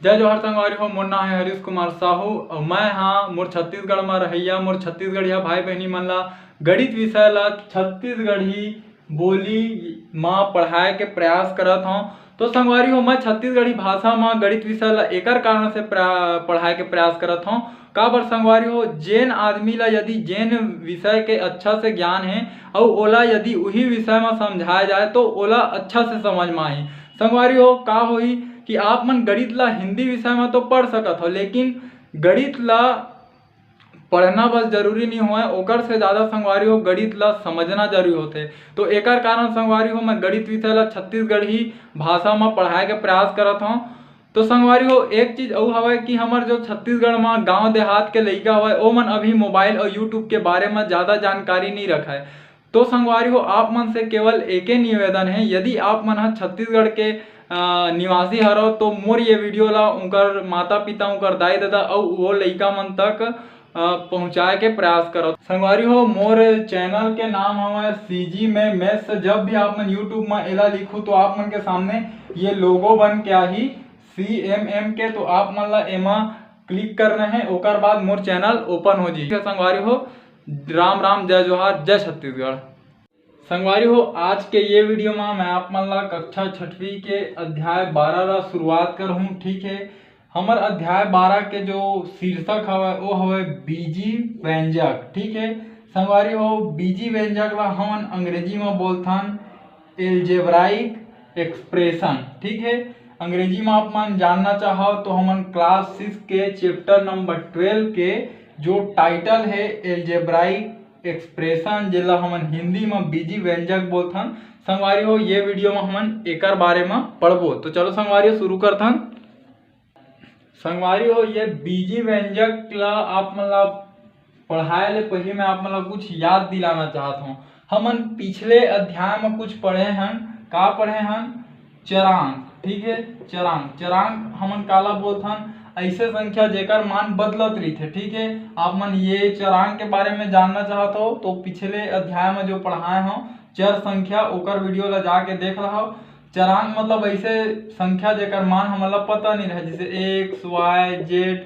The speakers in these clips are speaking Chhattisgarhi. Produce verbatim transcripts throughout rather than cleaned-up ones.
जय जोहार संगवारी हो, मोर नाम है हरीश कुमार साहू और मैं हाँ मोर छत्तीसगढ़ में रहैया, मोर छत्तीसगढ़िया भाई बहनी मन ला गणित विषय ला छत्तीसगढ़ी बोली मा पढ़ाए के प्रयास करत हौं। तो संगवारी हो, मैं छत्तीसगढ़ी भाषा मा गणित विषय ला एकर कारण से प्रा-, पढ़ाए के प्रयास करत हौं। काबर संगवारी हो, जेन आदमी ला यदि जेन विषय के अच्छा से ज्ञान है और ओला यदि उही विषय मा समझाया जाए तो ओला अच्छा से समझ मा आही। संगवारी हो, का होही कि आप मन गणित ला हिंदी विषय मा तो पढ़ सकत हो, लेकिन गणित ला पढ़ना बस जरूरी नहीं होय, ओकर से ज़्यादा संगवारी हो गणित ला समझना जरूरी होथे। तो एकर कारण संगवारी हो मैं गणित विषय ला छत्तीसगढ़ी भाषा मा पढ़ाए के प्रयास करत हौं। तो संगवारी हो, एक चीज अउ हवय कि हमर जो छत्तीसगढ़ मा गांव देहात के लइका हवय, ओमन अभी मोबाइल और YouTube के बारे मा ज़्यादा जानकारी नहीं रखय। तो संगवारी हो, आप मन से केवल एके निवेदन है, यदि आप मन ह छत्तीसगढ़ के, अ, निवासी हरव तो मोर ये वीडियो ला उनकर माता पिता, उनकर दाई ददा अउ वो लइका मन तक, अ, पहुँचाए के प्रयास करव। संगवारी हो, मोर चैनल के नाम हवय CG में Maths। जब भी आप मन YouTube में एला लिखू तो आप मन के सामने ये लोगो बन के आही CMM के, तो आप मन ला एमा क्लिक करना है, ओकर बाद मोर चैनल ओपन हो जाही। संगवारी हो, राम राम, जय जोहार, जय छत्तीसगढ़। संगवारी हो, आज के ये वीडियो मा मैं आप मन ला कक्षा छठवीं के अध्याय बारह ला शुरुआत करहूँ। ठीक है, हमर अध्याय बारह के जो शीर्षक हवय वो हवय बीजी व्यंजक। ठीक है संगवारी हो, बीजी व्यंजक ला हमन अंग्रेजी मा बोलथन एल्जेब्राइक एक्सप्रेशन। ठीक है, अंग्रेजी मा आप मन जानना चाहव तो हमन क्लास सिक्स के चैप्टर नंबर ट्वेल्व के जो टाइटल है एल्जेब्राइक एक्सप्रेशन, जेला हमन हिंदी मा बीजी व्यंजक बोलथन। संगवारी हो, ये वीडियो मा हमन एकर बारे मा पढ़बो। तो चलो संगवारी हो, शुरू करथन। संगवारी हो, ये बीजी व्यंजक ला आप मन ला पढ़ाए ले पहले मैं आप मन ला कुछ याद दिलाना चाहत हूँ। हमन पिछले अध्याय में कुछ पढ़े हन। का पढ़े हन? चरांक। ठीक है, चरांक, चरांक हमन काला बोलथन? ऐसे संख्या जेकर मान बदलत रहिथे। ठीक है, आप मन ये चरांक के बारे में जानना चाहत हो तो पिछले अध्याय में जो पढ़ाए हो चर संख्या, ओकर वीडियो ला जाके देख लहव। चरांक मतलब ऐसे संख्या जेकर मान हमन ला पता नहीं रहे, जैसे एक्स, वाई, जेड,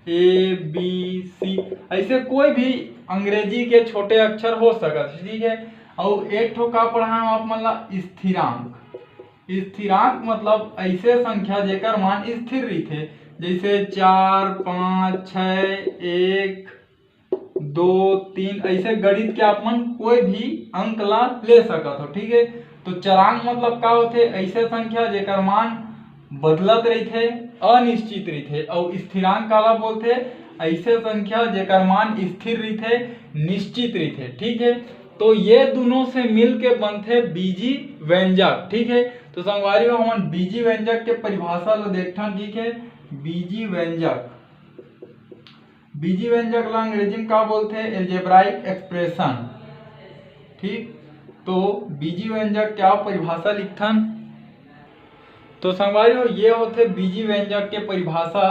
ए, बी, सी, ऐसे कोई भी अंग्रेजी के छोटे अक्षर हो सकत हे। ठीक है, अउ एक ठो का पढ़ाए हो आप मन ला? स्थिरांक। स्थिरांक मतलब ऐसे संख्या जेकर मान स्थिर रहिथे, जैसे चार, पाँच, छः, एक, दो, तीन, ऐसे गणित के आप मन कोई भी अंक ला ले सकत हो। ठीक है, तो चरांक मतलब का होथे? ऐसे संख्या जेकर मान बदलत रहिथे, अनिश्चित रहिथे। अउ स्थिरांक काला बोलथे? ऐसे संख्या जेकर मान स्थिर रहिथे, निश्चित रहिथे। ठीक है, तो ये दोनों से मिल के बनथे बीजी व्यंजक। ठीक है, तो संगवारी हो, हमन बीजी व्यंजक के परिभाषा ला देखथन। ठीक है, बीजी व्यंजक, बीजी व्यंजक ला अंग्रेजी में का बोलथे? Algebraic expression. ठीक, तो बीजी व्यंजक के परिभाषा लिखथन। तो संगवारी हो, ये होथे बीजी व्यंजक के परिभाषा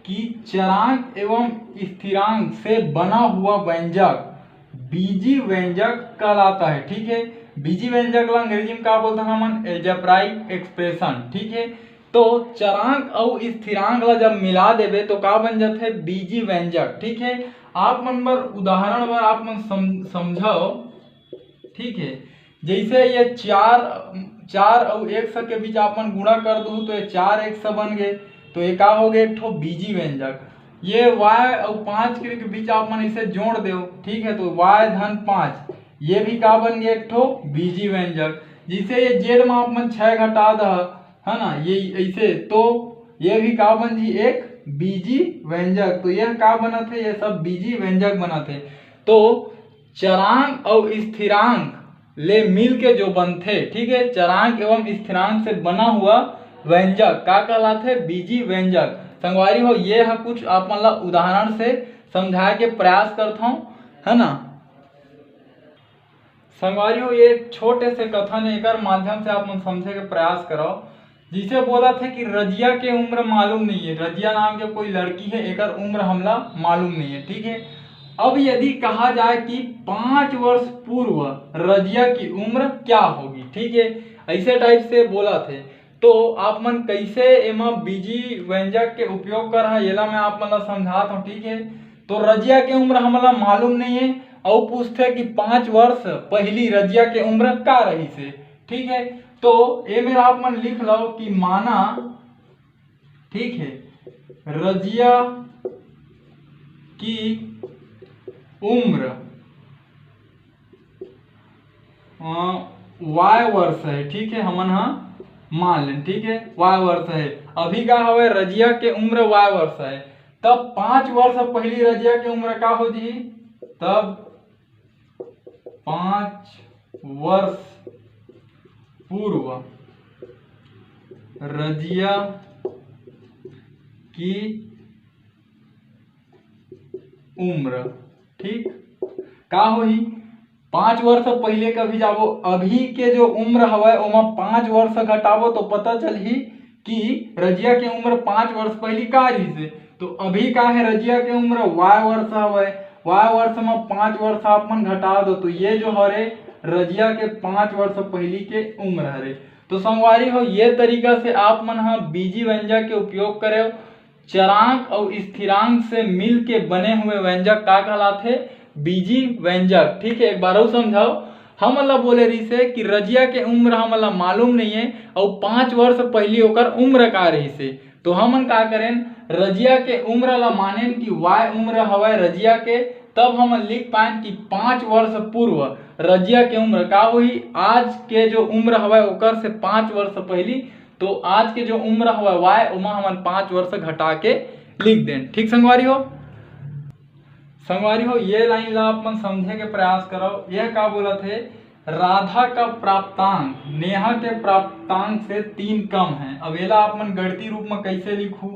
कि चरांक एवं स्थिरांक से बना हुआ व्यंजक बीजी व्यंजक कहलाता है। ठीक है, बीजी व्यंजक ला अंग्रेजी में का बोलथन हमन? Algebraic expression. ठीक है, तो चरांक अउ स्थिरांक ला जब मिला देबे तो का बन जाथे? बीजी व्यंजक। ठीक है, आप मन बर उदाहरण बर आप मन सम-, समझव। ठीक है, जैसे ये चार, चार अउ एक्स के बीच आप मन गुणा कर दू तो ये चार एक्स बन गए, तो ये का हो गए? एक ठो बीजी व्यंजक। ये वाई अउ पाँच के, के बीच आप मन इसे जोड़ दो। ठीक है, तो वाई धन पाँच, ये भी का बन गए? एक ठो बीजी व्यंजक। जैसे ये जेड में आप मन छः घटा दह, है ना, ये ऐसे, तो ये भी का बन जी? एक बीजी व्यंजक। तो यह का बनत है? ये सब बीजी व्यंजक बनत है। तो चरांक अउ स्थिरांक ले मिल के जो बनथे, ठीक है, चरांक एवं स्थिरांक से बना हुआ व्यंजक का कहलाथे? बीजी व्यंजक। संगवारी हो, ये ह कुछ आप मन ला उदाहरण से समझाए के प्रयास करथौं, है ना। संगवारी हो, ये छोटे से कथन है, एकर माध्यम से आप मन समझे के प्रयास करव। जिसे बोलत है कि रजिया के उम्र मालूम नहीं है, रजिया नाम के कोई लड़की है, एकर उम्र हमला मालूम नहीं है। ठीक है, अब यदि कहा जाए कि पाँच वर्ष पूर्व रजिया की उम्र क्या होगी, ठीक है, ऐसे टाइप से बोलत है, तो आप मन कैसे एमा बीजी व्यंजक के उपयोग करहा, येला मैं आप मन ला समझात हूँ, ठीक है। तो रजिया के उम्र हमला मालूम नहीं है, अउ पूछथे कि पाँच वर्ष पहली रजिया के उम्र का रहिसे, ठीक है। तो ए मेर आप मन लिख लो कि माना, ठीक है, रजिया की उम्र, अ, वाय वर्ष है, ठीक है, हमन हा मान लेन, ठीक है, वाय वर्ष है। अभी का हवय, रजिया के उम्र वाय वर्ष है, तब पाँच वर्ष पहली रजिया के उम्र का हो जी? तब पाँच वर्ष पूर्व रजिया की उम्र, ठीक, का होही? पाँच वर्ष पहले कभी जाबो, अभी के जो उम्र हवय ओमा पाँच वर्ष घटाबो तो पता चलही कि रजिया के उम्र पाँच वर्ष पहली का रहिसे। तो अभी का है, रजिया के उम्र वाय वर्ष हवय, वाय वर्ष में पाँच वर्ष आप मन घटा दो, तो ये जो हरे रजिया के पाँच वर्ष पहली के उम्र हरे। तो संगवारी हो, ये तरीका से आप मन ह बीजी व्यंजक के उपयोग करे। चरांक अउ स्थिरांक से मिल के बने हुए व्यंजक का कहलाथे? बीजी व्यंजक। ठीक है, एक बार अउ समझाओ। हमन ला बोले रिहिसे कि रजिया के उम्र हमन ला मालूम नहीं है, अउ पाँच वर्ष पहली ओकर उम्र का रहिसे। तो हमन का करेन, रजिया के उम्र ला मानेन कि वाय उम्र हवय रजिया के, तब हमन लिख पाएन कि पाँच वर्ष पूर्व रजिया के उम्र का होही, आज के जो उम्र हवय ओकर से पाँच वर्ष पहली। तो आज के जो उम्र हवय वाय, ओमा हमन पाँच वर्ष घटा के लिख देन। ठीक संगवारी हो, संगवारी हो, ये लाइन ला आप मन समझे के प्रयास करव। यह का बोलत हे, राधा का प्राप्तांक नेहा के प्राप्तांक से तीन कम है। अब एला आप मन गणितीय रूप में कैसे लिखू?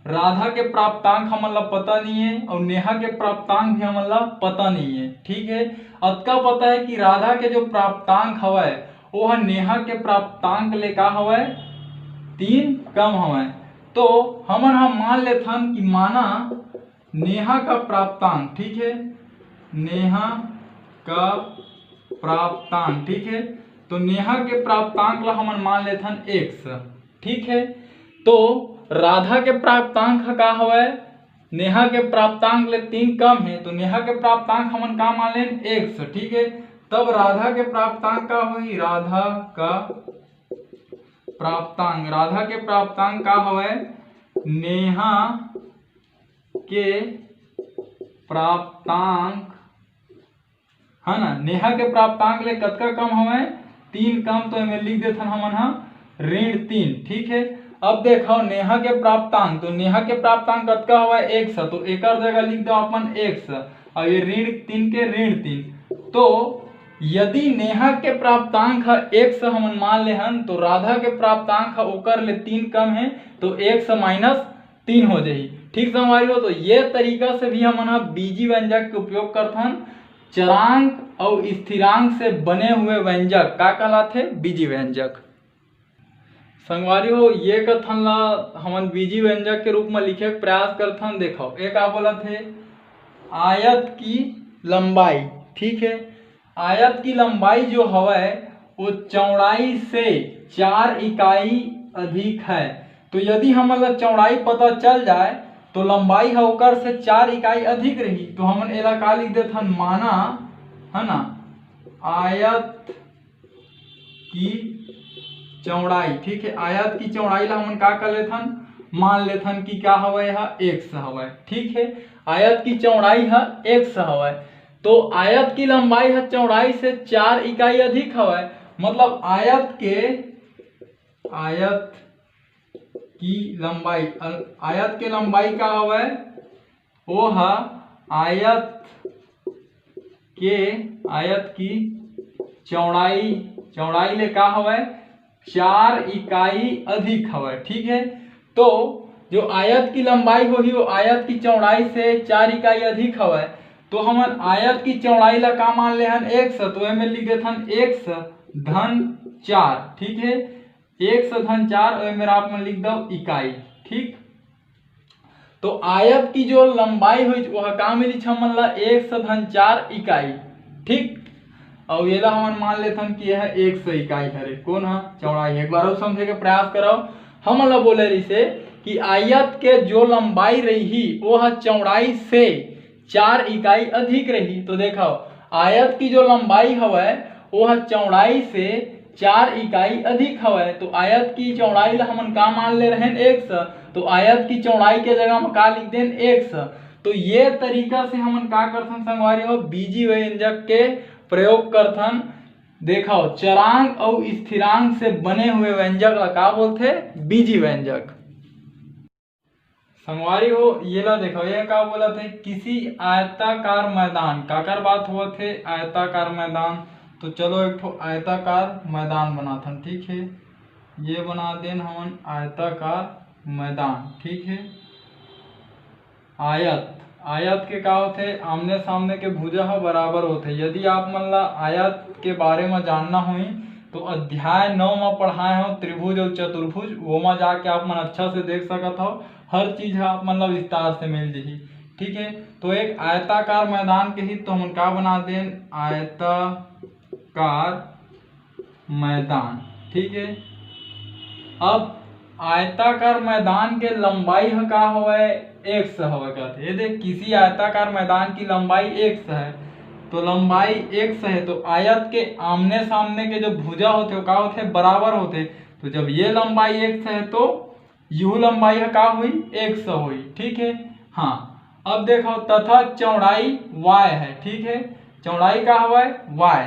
राधा के प्राप्तांक हमन ला पता नहीं है और नेहा के प्राप्तांक भी हमन ला पता नहीं है। ठीक है, अतका पता है कि राधा के जो प्राप्तांक हवय, वो ह नेहा के प्राप्तांक ले का हवय, तीन कम हवय। तो हमन ह मान लेथन कि माना नेहा का प्राप्तांक, ठीक है, नेहा का प्राप्तांक, ठीक है, तो नेहा के प्राप्तांक ला हमन मान लेथन एक्स। ठीक है, तो राधा के प्राप्तांक ह का हवय? नेहा के प्राप्तांक ले तीन कम है, तो नेहा के प्राप्तांक हमन का मान लेन? एक्स। ठीक है, तब राधा के प्राप्तांक का होही? राधा का प्राप्तांक, राधा के प्राप्तांक का हवय? नेहा के प्राप्तांक, है ना, नेहा के प्राप्तांक ले कतका कम हवय? तीन कम। तो एमे लिख देथन हमन ह ऋण तीन। ठीक है, अब देखो नेहा के प्राप्तांक, तो नेहा के प्राप्तांक कतका हवय? एक्स। तो एकर जगह लिख दो अपन एक्स, और ये ऋण तीन के ऋण तीन। तो यदि नेहा के प्राप्तांक ह एक्स हमन मान ले हन, तो राधा के प्राप्तांक ह ओकर ले तीन कम है, तो एक्स माइनस तीन हो जाही। ठीक संगवारी हो, तो ये तरीका से भी हमन ह बीजी व्यंजक के उपयोग करथन। चरांक अउ स्थिरांक से बने हुए व्यंजक का कहलाथे? बीजी व्यंजक। संगवारी हो, ये कथन ला हमन बीजी व्यंजक के रूप में लिखे के प्रयास करथन। देखो, ये का बोलत हे? आयत की लंबाई। ठीक है, आयत की लंबाई जो हवय, वो चौड़ाई से चार इकाई अधिक है। तो यदि हमन ला चौड़ाई पता चल जाए, तो लंबाई ह ओकर से चार इकाई अधिक रही। तो हमन एला का लिख देथन? माना, है ना, आयत की चौड़ाई। ठीक है, आयत की चौड़ाई ला हमन का कर लेथन? मान लेथन कि का हवय? ह एक्स हवय। ठीक है, आयत की चौड़ाई ह एक्स हवय, तो आयत की लंबाई ह चौड़ाई से चार इकाई अधिक हवय। मतलब आयत के, आयत की लंबाई, अ, आयत के लंबाई का हवय? वो ह आयत के, आयत की चौड़ाई, चौड़ाई ले का हवय? चार इकाई अधिक हवय। ठीक है, तो जो आयत की लंबाई होही, वो आयत की चौड़ाई से चार इकाई अधिक हवय। तो हमन आयत की चौड़ाई ला का मान ले हन? एक्स। तो एमे लिख देथन एक्स धन चार। ठीक है, एक्स धन चार, और एमे आप मन लिख दो इकाई। ठीक, तो आयत की जो लंबाई होइच, वह का मिलिच हमन ला? एक्स धन चार इकाई। ठीक, अउ एला हमन मान लेथन कि यह एक सौ इकाई हरे। कौन ह? चौड़ाई। एक बार अउ समझे के प्रयास करव। हमन ला बोले रहिसे कि आयत के जो लंबाई रही, वो ह चौड़ाई से चार इकाई अधिक रही। तो देखव, आयत की जो लंबाई हवय, वो ह चौड़ाई से चार इकाई अधिक हवय। तो आयत की चौड़ाई ला हमन का मान ले रहेन? एक्स। तो आयत की चौड़ाई के जगह म का लिख देन? एक्स। तो ये तरीका से हमन का करथन संगवारी हो, बीजी व्यंजक के प्रयोग करथन। देखव, चरांक अउ स्थिरांक से बने हुए व्यंजक ला का बोलथे? बीजी व्यंजक। संगवारी हो, ये ला देखव, ये का बोलत हे? किसी आयताकार मैदान। काकर बात होवत हे? आयताकार मैदान। तो चलो, एक ठो आयताकार मैदान बनाथन, ठीक है। ये बना देन हमन आयताकार मैदान, ठीक है। आयत, आयत के का होथे? आमने सामने के भुजा ह बराबर होथे। यदि आप मन ला आयत के बारे म जानना होही, तो अध्याय नौ म पढ़ाए हव त्रिभुज अउ चतुर्भुज, वो म जाके आप मन अच्छा से देख सकत हव। हर चीज ह आप मन ला विस्तार से मिल जही, ठीक है। तो एक आयताकार मैदान के ही तो हमन का बना देन? आयताकार मैदान, ठीक है। अब आयताकार मैदान के लंबाई ह का हवय? एक्स हवय कहते। ये देख, किसी आयताकार मैदान की लंबाई एक्स है, तो लंबाई एक्स है, तो आयत के आमने सामने के जो भुजा होथे, वो का होथे? बराबर होथे। तो जब ये लंबाई एक्स है, तो यू लंबाई ह का होही? एक्स होही, ठीक है। हाँ, अब देखव, तथा चौड़ाई वाई है, ठीक है। चौड़ाई का हवय? वाई।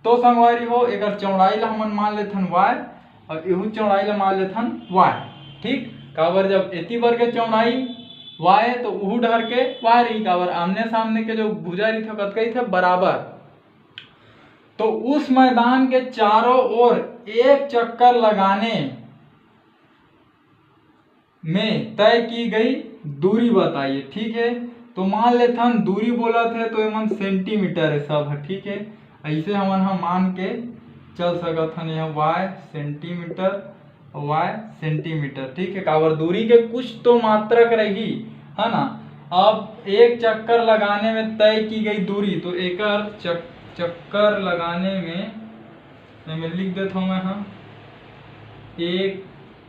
तो संगवारी हो, एकर चौड़ाई ला हमन मान लेथन वाई, अउ एहू चौड़ाई ला मान लेथन वाई, ठीक। काबर, जब एती बर के चौड़ाई वाई है, तो उहू डहर के वाई रही। काबर, आमने सामने के जो भुजा रहिथे, कतका रहिथे? बराबर। तो उस मैदान के चारों ओर एक चक्कर लगाने में तय की गई दूरी बताइए, ठीक है। तो मान लेथन, दूरी बोलत हे तो एमन सेंटीमीटर है सब ह, ठीक है। ऐसे हमन ह मान के चल सकत हन, यह वाई सेंटीमीटर, वाई सेंटीमीटर, ठीक है। काबर, दूरी के कुछ तो मात्रक रही, है ना। अब एक चक्कर लगाने में तय की गई दूरी, तो एकर चक-, चक्कर लगाने में, मैं लिख देता हूँ मैं, हाँ, एक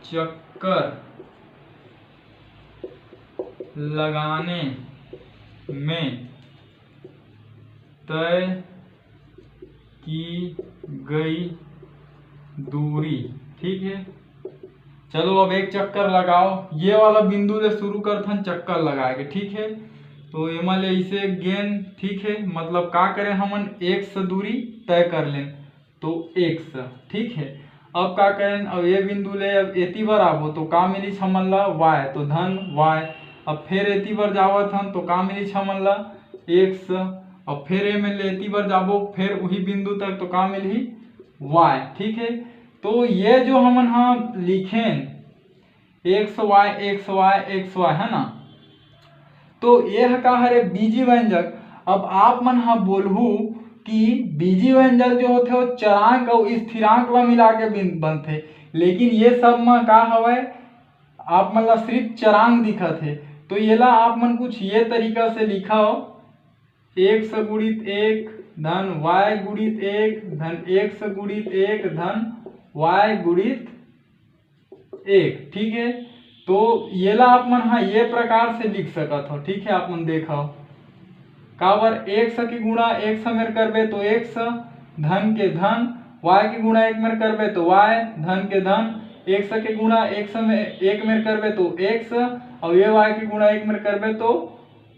चक्कर लगाने में तय की गई दूरी, ठीक है। चलो, अब एक चक्कर लगाओ, ये वाला बिंदु ले शुरू करथन चक्कर लगाए के, ठीक है। तो एमा ले ऐसे गेन, ठीक है, मतलब का करें हमन, एक्स दूरी तय कर लेन, तो एक्स, ठीक है। अब का करें, अब ये बिंदु ले अब एती बर आबो तो का मिलिस हमन ला? वाई, तो धन वाई। अब फिर एती बर जावत हन तो का मिलिस हमन ला? एक्स। अब फिर ए में ले एती बर जाबो, फिर वही बिंदु तक, तो का मिलही? वाई, ठीक है। तो ये जो हमन हा लिखेन, X Y, X Y, X Y, है ना। तो यह का हरे? बीजी व्यंजक। अब आप मन हा बोलहू कि बीजी व्यंजक जो होथे, वो चरांक अउ स्थिरांक ला मिला के बिन-, बनथे, लेकिन ये सब म का हवय, आप मन ला सिर्फ चरांक दिखत हे। तो येला आप मन कुछ ये तरीका से लिखव, एक्स गुणित एक धन वाई गुणित एक धन एक्स गुणित एक धन वाई गुणित एक, ठीक है। तो येला आप मन हा ये प्रकार से लिख सकत हो, ठीक है। आप मन देखव, काबर, एक्स के गुणा एक्स मेर करबे तो एक्स, धन के धन, वाई के गुणा एक मेर करबे तो वाई, धन के धन, एक्स के गुणा एक्स में एक मेर करबे तो एक्स, और ये वाई के गुणा एक मेर करबे तो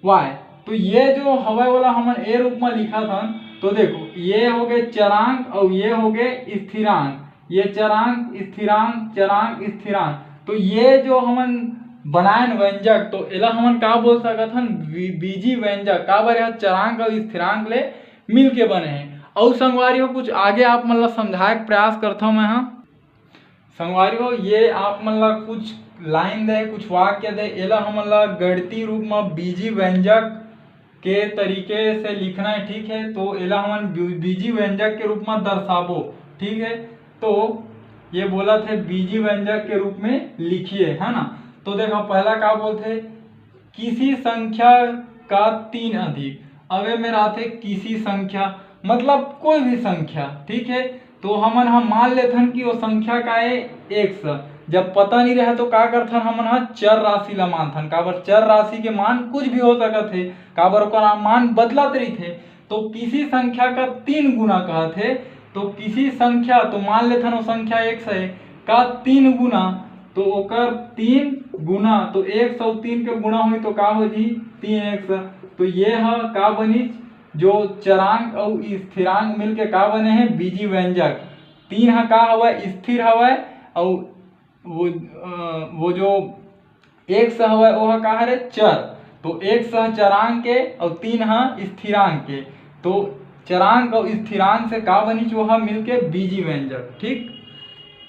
वाई। तो ये जो हवय, ओला हमन ए रूप में लिखत हन। तो देखो, ये हो गए चरांक और ये हो गए स्थिरांक, ये चरांक, स्थिरांक, चरांक, स्थिरांक। तो ये जो हमन बनायन व्यंजक, तो एला हमन का बोल सकत हन? बी-, बीजी व्यंजक। काबर? यह चरांक और स्थिरांक ले मिल के बने हैं। और संगवारी हो, कुछ आगे आप मन ला समझाए के प्रयास करथव मैं हा। संगवारी हो, ये आप मन ला कुछ लाइन दे, कुछ वाक्य दे, एला हमन ला गणितीय रूप में बीजी व्यंजक के तरीके से लिखना है, ठीक है। तो एला हमन बी-, बीजी व्यंजक के रूप में दर्शाबो, ठीक है। तो ये बोलत हे बीजी व्यंजक के रूप में लिखिए, है ना। तो देखो, पहला का बोलथे, किसी संख्या का तीन अधिक। अब ये मेर आथे किसी संख्या, मतलब कोई भी संख्या, ठीक है। तो हमन ह मान लेथन कि वो संख्या का ए एक्स। जब पता नहीं रहे तो का करथन, हमन ह चर राशि ला मानथन। काबर? चर राशि के मान कुछ भी हो सकत हे, काबर ओकर मान बदलत रहिथे। तो किसी संख्या का तीन गुना कहत हे, तो किसी संख्या, तो मान लेथन वो संख्या एक्स है, का तीन गुना, तो ओकर तीन गुना, तो एक्स अउ तीन के गुना होही तो का हो जी? तीन एक्स। तो ये ह का बनिच? जो चरांक अउ स्थिरांक मिलके का बने हे? बीजी व्यंजक। तीन ह का हवय? स्थिर हवय। अउ वो, अ, वो जो एक्स हवय, ओह का हरे? चर। तो एक्स ह चरांक के अउ तीन ह स्थिरांक के। तो चरांक अउ स्थिरांक से का बनिच? ओह मिलके बीजी व्यंजक। ठीक,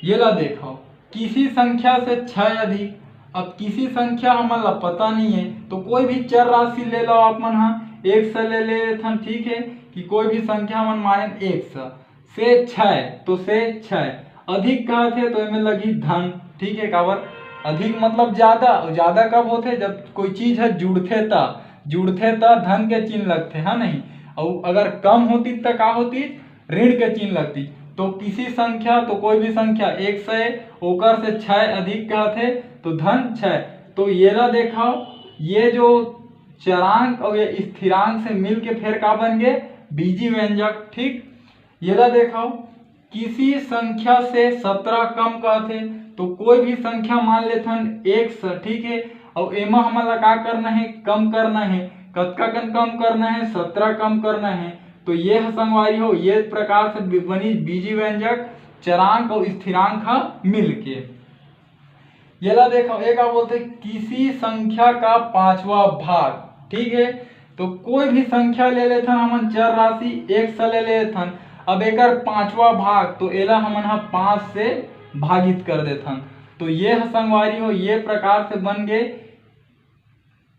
ये ला देखो, किसी संख्या से छः अधिक। अब किसी संख्या हमन ला पता नहीं है, तो कोई भी चर राशि ले लो आप मन ह, एक्स ले ले लेथन, ठीक है, कि कोई भी संख्या हमन माने एक्स से छः, तो से छः अधिक कहत हे तो एमे लगही धन, ठीक है। काबर? अधिक मतलब ज्यादा, और ज्यादा कब होथे? जब कोई चीज है जुड़थे त, जुड़थे त धन के चिन्ह लगथे, है नहीं? और अगर कम होती त का होती? ऋण के चिन्ह लगती। तो किसी संख्या, तो कोई भी संख्या, एक्स है, ओकर से छः अधिक कहत हे तो धन छः। तो ये ला देखाओ, ये जो चरांक और ये स्थिरांक से मिल के फेर का बन गए? बीजी व्यंजक। ठीक, ये ला देखाओ, किसी संख्या से सत्रह कम कहत हे, तो कोई भी संख्या मान लेथन एक्स, ठीक है। और एमा हमन ला का करना है? कम करना है। कतका कन कम करना है? सत्रह कम करना है। तो ये ह संगवारी हो, ये प्रकार से बि-, बनी बीजी व्यंजक चरांक और स्थिरांक ह मिल के। ये ला देखो, ये का बोलथे? किसी संख्या का पांचवा भाग, ठीक है। तो कोई भी संख्या ले लेथन हमन, चर राशि एक्स ले लेथन। अब एकर पांचवा भाग, तो एला हमन ह पांच से भागित कर देथन। तो ये ह संगवारी हो, ये प्रकार से बन गए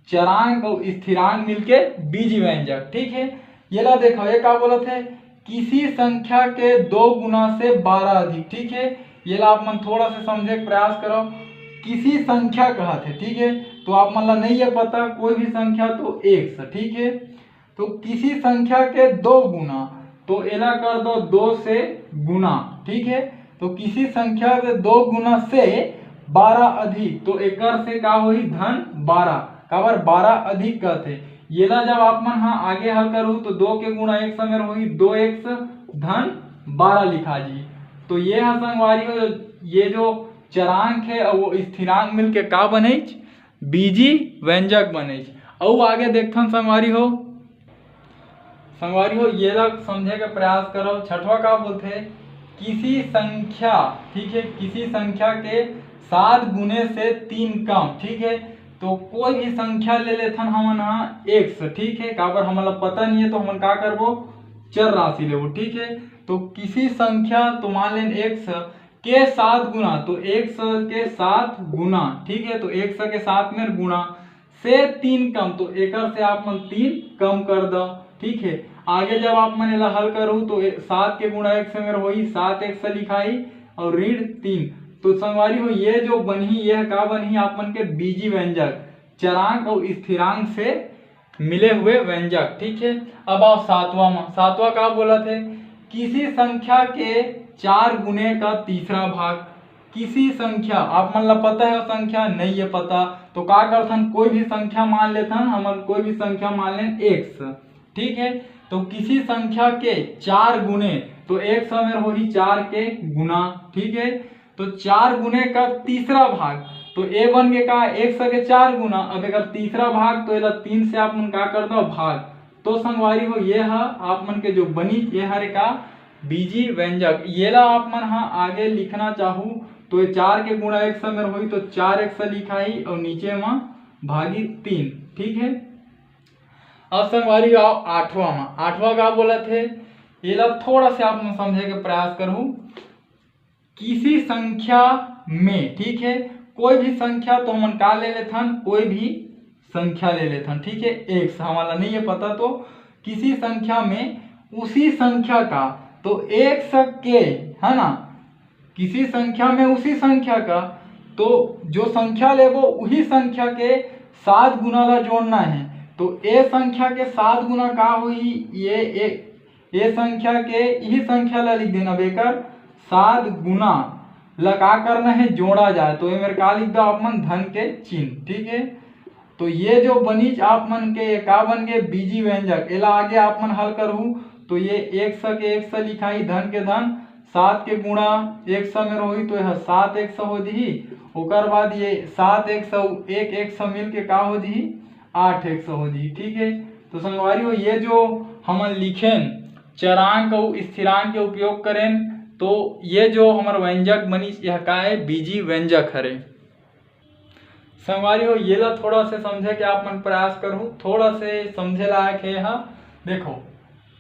चरांक और स्थिरांक मिलके बीजी व्यंजक, ठीक है। ये ला देखो, ये का बोलत है? किसी संख्या के दो गुना से बारह अधिक, ठीक है। ये ला आप मन थोड़ा सा समझे के प्रयास करो। किसी संख्या कहत है, ठीक है, तो आप मन ला नहीं है पता कोई भी संख्या, तो एक्स, ठीक है। तो किसी संख्या के दो गुना, तो एला कर दो दो से गुना, ठीक है। तो किसी संख्या के दो गुना से बारह अधिक, तो एकर से का होही? धन बारह। काबर? बारह अधिक कहत हे। येला जब आप मन ह आगे हल करहू, तो दो के गुणा एक्स मेर होही दो एक्स धन बारह लिखा जी। तो ये ह संगवारी हो, ये जो चरांक है और वो स्थिरांक मिलके का बनेच? बीजी व्यंजक बनेच। अउ आगे देखथन संगवारी हो, संगवारी हो, ये ला समझे के प्रयास करो। छठवा का बोलथे? किसी संख्या, ठीक है, किसी संख्या के सात गुने से तीन कम, ठीक है। तो कोई भी संख्या ले लेथन हमन ह एक्स, ठीक है। काबर? हमन ला पता नहीं है, तो हमन का करबो? चर राशि लेबो, ठीक है। तो किसी संख्या, तो मान लेन एक्स के सात गुना, तो एक्स के सात गुना, ठीक है, तो एक्स के सात मेर गुना से तीन कम, तो एकर से आप मन तीन कम कर दो, ठीक है। आगे जब आप मन एला हल करू, तो ए-, सात के गुणा एक्स मेर होही सात एक्स लिखाही और ऋण तीन। तो संगवारी हो, ये जो बनही, ये का बनही? आप मन के बीजी व्यंजक, चरांक और स्थिरांक से मिले हुए व्यंजक, ठीक है। अब आओ सातवां में। सातवां का बोलत है? किसी संख्या के चार गुने का तीसरा भाग। किसी संख्या, आप मन ला पता है वो संख्या, नहीं है पता, तो का करथन? कोई भी संख्या मान लेथन हमन, कोई भी संख्या मान लेन एक्स, ठीक है। तो किसी संख्या के चार गुने, तो एक्स मेर होही चार के गुना, ठीक है। तो चार गुने का तीसरा भाग, तो ए बन के का? एक्स के चार गुना। अब एकर तीसरा भाग, तो एला तीन से आप मन का कर दो? भाग। तो संगवारी हो, ये ह आप मन के जो बनी, ये हरे का? बीजी व्यंजक। येला आप मन ह आगे लिखना चाहू, तो ये चार के गुणा एक्स मेर होही, तो चार एक्स लिखाही और नीचे म भागी तीन, ठीक है। अब संगवारी आओ आठवां म। आठवां का बोलत है? येला थोड़ा से आप मन समझे के प्रयास करहू। किसी संख्या में, ठीक है, कोई भी संख्या, तो हमन का ले लेथन? कोई भी संख्या ले लेथन, ठीक है। एक्स हमन ला नहीं है पता, तो किसी संख्या में उसी संख्या का, तो एक्स के, है ना, किसी संख्या में उसी संख्या का, तो जो संख्या लेबो, वही संख्या के सात गुना ला जोड़ना है। तो ए संख्या के सात गुना का होही? ये ए, ये संख्या के, यही संख्या ला लिख देना। अब एकर सात गुना ला का करना है, जोड़ा जाए। तो ये मेर का लिख दो आप मन, धन के चिन्ह, ठीक है। तो ये जो बनिच आप मन के, ये का बन गए, बीजी व्यंजक। एला आगे आप मन हल करहू तो ये एक स के एक स लिखाही, धन के धन, सात के गुणा एक स मेर होही तो यह सात एक स हो जही। ओकर बाद ये सात एक स, एक एक स मिल के का हो जही, आठ एक स हो जही, ठीक है। तो संगवारी हो, ये जो हमन लिखेन चरांक अउ स्थिरांक के उपयोग करेन, तो ये जो हमर व्यंजक बनिस, यह का है, बीजी व्यंजक हरे। संगवारी हो, ये ला थोड़ा से समझे के आप मन प्रयास करहू, थोड़ा से समझे लायक है यह। देखो,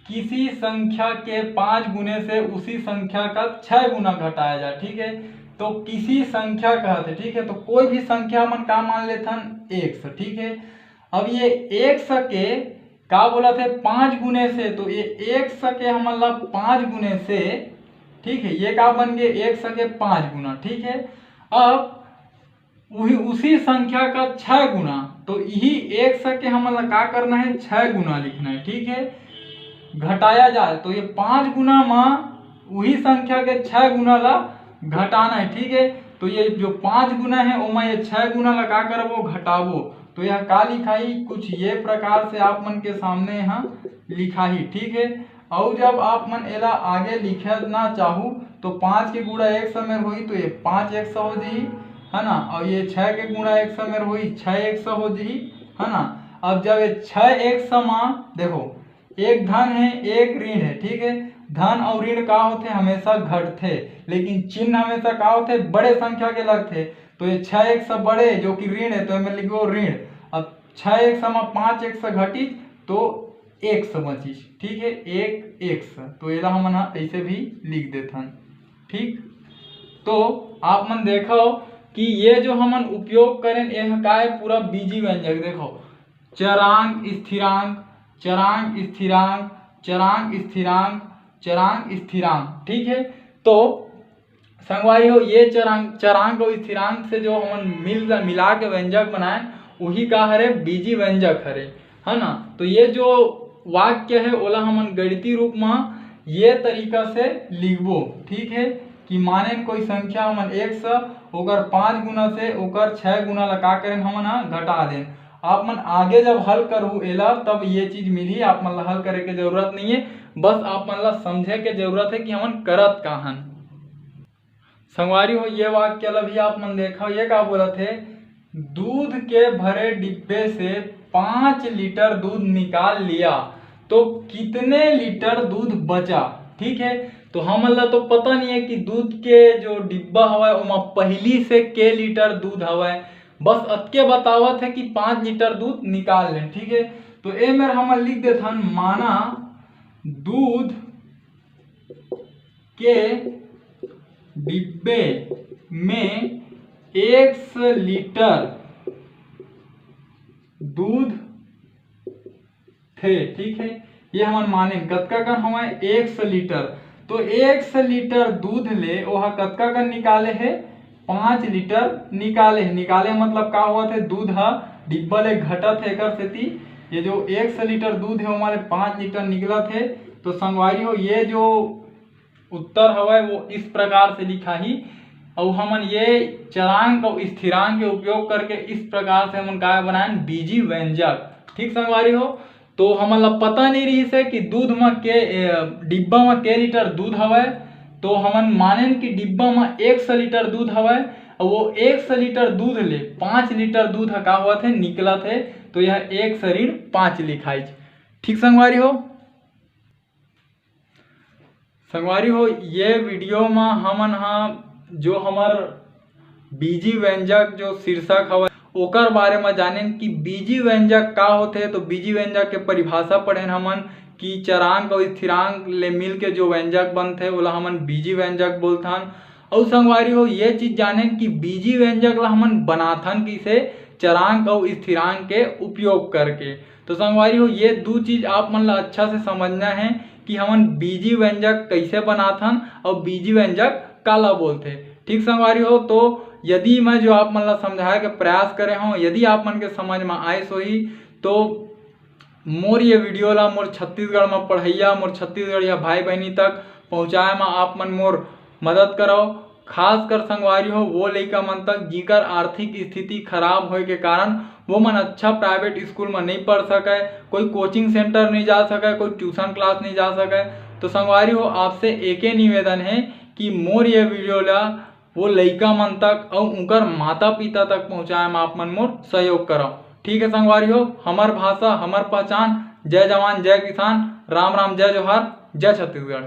किसी संख्या के पाँच गुने से उसी संख्या का छह गुना घटाया जाए, ठीक है। तो किसी संख्या कहत है, ठीक है, तो कोई भी संख्या मन का मान लेथन, एक स, ठीक है। अब ये एक स के का बोलत है, पाँच गुने से, तो ये एक स के हमन ला पाँच गुने से, ठीक है, ये का बन गए, एक स के पाँच गुना, ठीक है। अब वही उसी संख्या का छह गुना, तो यही एक स के हमन ला का करना है, छह गुना लिखना है, ठीक है। घटाया जाए तो ये पाँच गुना मा वही संख्या के छह गुना ला घटाना है, ठीक है। तो ये जो पाँच गुना है, ओमा ये छह गुना ला का करबो, घटाबो। तो यह का लिखाही, कुछ ये प्रकार से आप मन के सामने यहाँ लिखाही, ठीक है। अउ जब आप मन एला आगे लिखना चाहू तो पाँच के गुणा एक स मेर होही तो ये पाँच एक स हो जही, है ना। और ये छह के गुणा एक स मेर होही, छह एक स हो जही, है ना। अब जब ये छह एक स मा देखो, एक धन है, एक ऋण है, ठीक है। धन और ऋण का होथे, हमेशा घटथे, लेकिन चिन्ह हमेशा का होथे, बड़े संख्या के लगथे। तो ये छह एक स बड़े जो कि ऋण है, तो एमे लिखबो ऋण। अब छह एक स मा पाँच एक स घटिस तो एक स बचिस, ठीक है, एक एक स। तो एला हमन ह ऐसे भी लिख देथन, ठीक। तो आप मन देखो कि ये जो हमन उपयोग करेन, ये ह का है, पूरा बीजी व्यंजक। देखो, चरांक स्थिरांक, चरांक स्थिरांक, चरांक स्थिरांक, चरांक स्थिरांक, ठीक है। तो संगवारी हो, ये चरांक, चरांक और स्थिरांक से जो हमन मिल, मिला के व्यंजक बनाए, वही का हरे, बीजी व्यंजक हरे, है ना। तो ये जो वाक्य है, ओला हमन गणितीय रूप में ये तरीका से लिखबो, ठीक है, कि मानेन कोई संख्या हमन एक स, ओकर पाँच गुना से ओकर छह गुना ला का करेन, हमन ह घटा देन। आप मन आगे जब हल करहू एला, तब ये चीज मिलही, आप मन ला हल करे के जरूरत नहीं है, बस आप मन ला समझे के जरूरत है कि हमन करत का हन। संगवारी हो, ये वाक्य ला भी आप मन देखो, ये का बोलत है, दूध के भरे डिब्बे से पाँच लीटर दूध निकाल लिया तो कितने लीटर दूध बचा, ठीक है। तो हमन ला तो पता नहीं है कि दूध के जो डिब्बा हवय, ओमा पहली से के लीटर दूध हवय, बस अतके बतावत है कि पाँच लीटर दूध निकाल लें, ठीक है। तो ए मेर हमन लिख देथन, माना दूध के डिब्बे में एक सौ लीटर दूध थे, ठीक है। ये हमन माने कतका कन हवय, एक सौ लीटर। तो एक सौ लीटर दूध ले ओहा कतका कन निकाले हे, पाँच लीटर निकाले हे। निकाले मतलब का होवत हे, दूध ह डिब्बा ले घटत हे, एकर सेती ये जो एक सौ लीटर दूध हे ओमा ले पाँच लीटर निकलत हे। तो संगवारी हो, ये जो उत्तर हवय वो इस प्रकार से लिखाही। अउ हमन ये चरांक अउ स्थिरांक के उपयोग करके इस प्रकार से हमन काय बनाएन, बीजी व्यंजक। ठीक संगवारी हो, तो हमन ला पता नहीं रहिस हे कि दूध म के, ए, डिब्बा म के लीटर दूध हवय, तो हमन मानेन कि डिब्बा म एक सौ लीटर दूध हवय, अउ वो एक सौ लीटर दूध ले पाँच लीटर दूध ह का होवत हे, निकलत हे, तो यह एक सौ ऋण पाँच लिखाइच। ठीक संगवारी हो, संगवारी हो, ये वीडियो म हमन ह जो हमर बीजी व्यंजक जो शीर्षक हवय, ओकर बारे म जानेन कि बीजी व्यंजक का होथे। तो बीजी व्यंजक के परिभाषा पढ़ेन हमन कि चरांक अउ स्थिरांक ले मिल के जो व्यंजक बनथे, ओला हमन बीजी व्यंजक बोलथन। अउ संगवारी हो, ये चीज जानेन कि बीजी व्यंजक ला हमन बनाथन कइसे, चरांक अउ स्थिरांक के उपयोग करके। तो संगवारी हो, ये दू चीज आप मन ला अच्छा से समझना है कि हमन बीजी व्यंजक कइसे बनाथन अउ बीजी व्यंजक काला बोलथे। ठीक संगवारी हो, तो यदि मैं जो आप मन ला समझाए के प्रयास करे हूँ, यदि आप मन के समझ में आइस होही, तो मोर ये वीडियो ला मोर छत्तीसगढ़ म पढ़इया, मोर छत्तीसगढ़िया भाई बहिनी तक पहुँचाए म आप मन मोर मदद करव। खासकर संगवारी हो, वो लइका मन तक जिकर आर्थिक स्थिति खराब होए के कारण वो मन अच्छा प्राइवेट स्कूल म नहीं पढ़ सकय, कोई कोचिंग सेंटर नहीं जा सकय, कोई ट्यूशन क्लास नहीं जा सकय। तो संगवारी हो, आपसे एके निवेदन हे कि मोर ये वीडियो ला वो लइका मन तक अउ उनकर माता पिता तक पहुँचाए म आप मन मोर सहयोग करव। ठीक है संगवारी हो, हमर भाषा, हमर पहचान। जय जवान, जय किसान, राम राम, जय जोहार, जय छत्तीसगढ़।